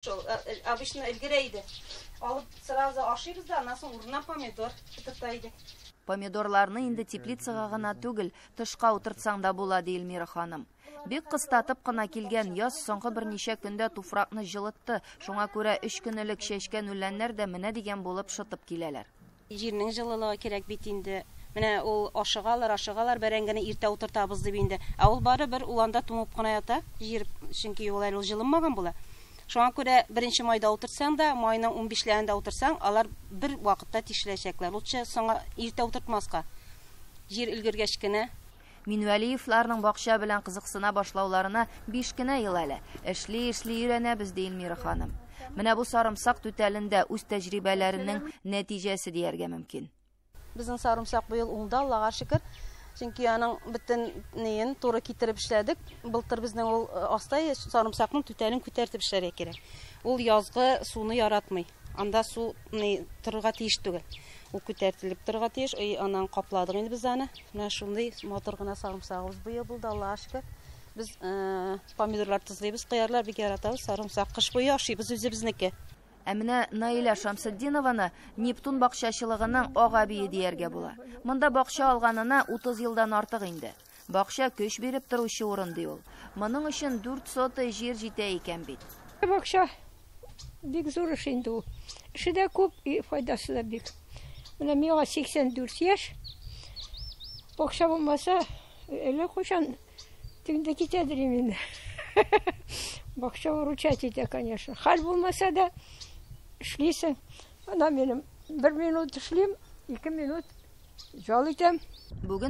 Шул, обычно өлгерә иде. Алып сразу ашыйбыз да, аннан соң урынына помидор утырта идек. Помидорларны инде теплицага гына түгел, тышка утыртсаң да була, ди Эльмира ханым. Бик кыстатып кына килгән яз соңгы берничә көндә туфракны җылытты. Шуңа күрә 3 көн элек чәчкән үләннәр дә менә дигән булып шытып киләләр. Җирнең җылылыгы кирәк бит инде. Менә ул ашыгалар, ашыгалар, бәрәңгене иртә утыртабыз дип инде. Ә ул барыбер ул анда туңып кына ята, җир, чөнки ул әле ул җылынмаган була. Шуңа күрә 1 майда утыртсаң да, майның 15-ләрендә утырсаң, алар бер вакытта тишеләчәкләр. Лучше соңа иртә утыртмаска. Җир өлгергәч кенә. Минвәлиевларның бакча белән кызыксына башлауларына 5 кенә ел әле. Эшли-эшли өйрәнәбез, ди Эльмира ханым. Менә бу сарымсак түтәлендә үз тәҗрибәләренең нәтиҗәсе дияргә мөмкин. Безнең сарымсак быел уңды, Аллага шөкер. Чөнки аның бөтен неен туры китереп эшләдек. Былтыр безнең ул аста сарымсакның түтәлен күтәртеп эшләргә кирәк. Ул язгы суны яратмый. Анда су ни торырга тиеш түгел. Ул күтәртелеп торырга тиеш. И аннан капладык инде без аны. Менә шундый матур гына сарымсагыбыз быел булды, Аллага шөкер. Без помидорлар тозлыйбыз, кыярлар бик яратабыз, сарымсак кыш буе ашыйбыз үзебезнеке. Ә менә Наилә Шамсетдинованы Нептун бакчачылыгының ак әбие дияргә була. Монда бакча алганына 30 елдан артык инде. Бакча көч биреп торучы урын ди ул. Моның өчен 4 сотый җир җитә икән бит. Бакча бик зур эш инде ул. Эше дә күп, и файдасы да бик. Менә миңа 84 яшь. Бакча булмаса, әллә кайчан тегендә китәдер инде. Бакча выручать итә, конечно. Хәл булмаса да эшлисең. Ана минем 1 минут эшлим, 2 минут ял итәм. Бүген